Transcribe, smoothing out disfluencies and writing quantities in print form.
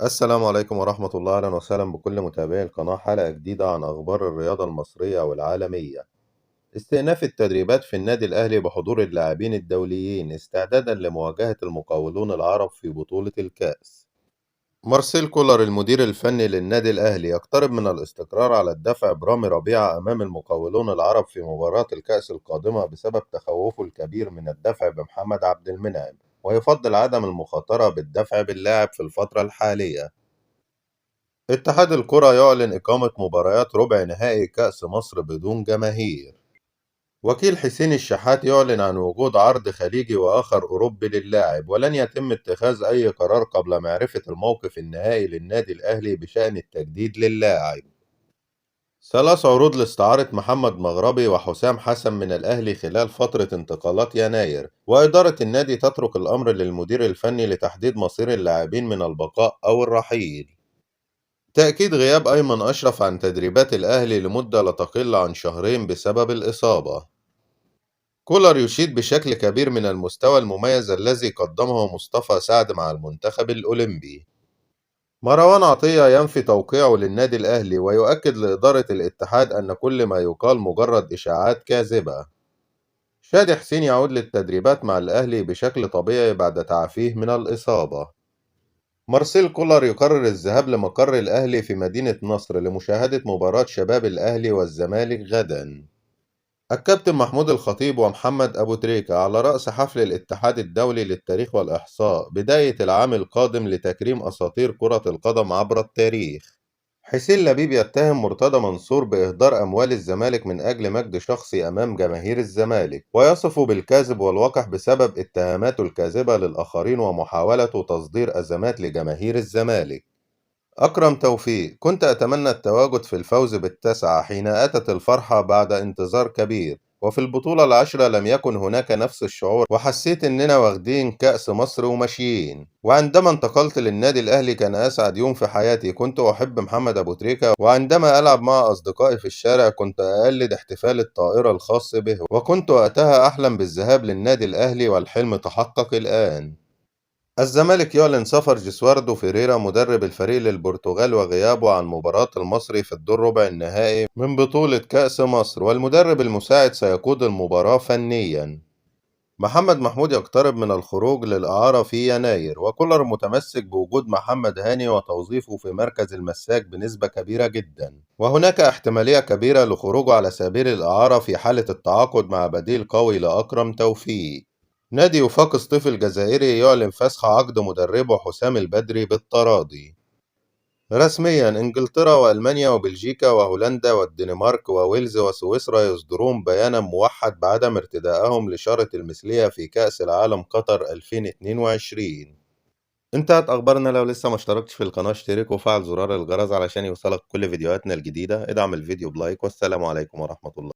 السلام عليكم ورحمة الله، أهلا وسهلا بكل متابعي القناة. حلقة جديدة عن أخبار الرياضة المصرية والعالمية. استئناف التدريبات في النادي الأهلي بحضور اللاعبين الدوليين استعدادا لمواجهة المقاولون العرب في بطولة الكأس. مارسيل كولر المدير الفني للنادي الأهلي يقترب من الاستقرار على الدفع برامي ربيعة أمام المقاولون العرب في مباراة الكأس القادمة بسبب تخوفه الكبير من الدفع بمحمد عبد المنعم، ويفضل عدم المخاطرة بالدفع باللاعب في الفترة الحالية. اتحاد الكرة يعلن إقامة مباريات ربع نهائي كأس مصر بدون جماهير. وكيل حسين الشحات يعلن عن وجود عرض خليجي وآخر أوروبي للاعب، ولن يتم اتخاذ أي قرار قبل معرفة الموقف النهائي للنادي الأهلي بشأن التجديد للاعب. 3 عروض لاستعارة محمد مغربي وحسام حسن من الأهلي خلال فترة انتقالات يناير، وإدارة النادي تترك الأمر للمدير الفني لتحديد مصير اللاعبين من البقاء أو الرحيل. تأكيد غياب أيمن أشرف عن تدريبات الأهلي لمدة لا تقل عن شهرين بسبب الإصابة. كولر يشيد بشكل كبير من المستوى المميز الذي قدمه مصطفى سعد مع المنتخب الأولمبي. مروان عطية ينفي توقيعه للنادي الأهلي ويؤكد لإدارة الاتحاد أن كل ما يقال مجرد إشاعات كاذبة. شادي حسين يعود للتدريبات مع الأهلي بشكل طبيعي بعد تعافيه من الإصابة. مارسيل كولر يقرر الذهاب لمقر الأهلي في مدينة نصر لمشاهدة مباراة شباب الأهلي والزمالك غدا. الكابتن محمود الخطيب ومحمد أبو تريكة على رأس حفل الاتحاد الدولي للتاريخ والإحصاء بداية العام القادم لتكريم أساطير كرة القدم عبر التاريخ. حسين لبيب يتهم مرتضى منصور بإهدار أموال الزمالك من أجل مجد شخصي أمام جماهير الزمالك، ويصفه بالكاذب والوقح بسبب اتهاماته الكاذبة للآخرين ومحاولته تصدير أزمات لجماهير الزمالك. أكرم توفيق: كنت أتمنى التواجد في الفوز بالتسعة حين أتت الفرحة بعد انتظار كبير، وفي البطولة العاشرة لم يكن هناك نفس الشعور وحسيت إننا واخدين كأس مصر وماشيين. وعندما انتقلت للنادي الأهلي كان أسعد يوم في حياتي، كنت أحب محمد أبو تريكة، وعندما ألعب مع أصدقائي في الشارع كنت أقلد احتفال الطائرة الخاص به، وكنت وقتها أحلم بالذهاب للنادي الأهلي والحلم تحقق الآن. الزمالك يعلن سفر جيسواردو فيريرا مدرب الفريق للبرتغال وغيابه عن مباراة المصري في الدور ربع النهائي من بطولة كأس مصر، والمدرب المساعد سيقود المباراة فنيا. محمد محمود يقترب من الخروج للإعارة في يناير، وكولر متمسك بوجود محمد هاني وتوظيفه في مركز المساك بنسبة كبيرة جدا، وهناك احتمالية كبيرة لخروجه على سبيل الإعارة في حالة التعاقد مع بديل قوي لأكرم توفيق. نادي وفاق سطيف الجزائري يعلن فسخ عقد مدربه حسام البدري بالتراضي. رسميا إنجلترا وألمانيا وبلجيكا وهولندا والدنمارك وويلز وسويسرا يصدرون بيانا موحد بعدم ارتدائهم لشارة المثلية في كأس العالم قطر 2022. انتهت أخبارنا. لو لسه ما اشتركتش في القناة اشترك وفعل زرار الجرس علشان يوصلك كل فيديوهاتنا الجديدة. ادعم الفيديو ب like، والسلام عليكم ورحمة الله.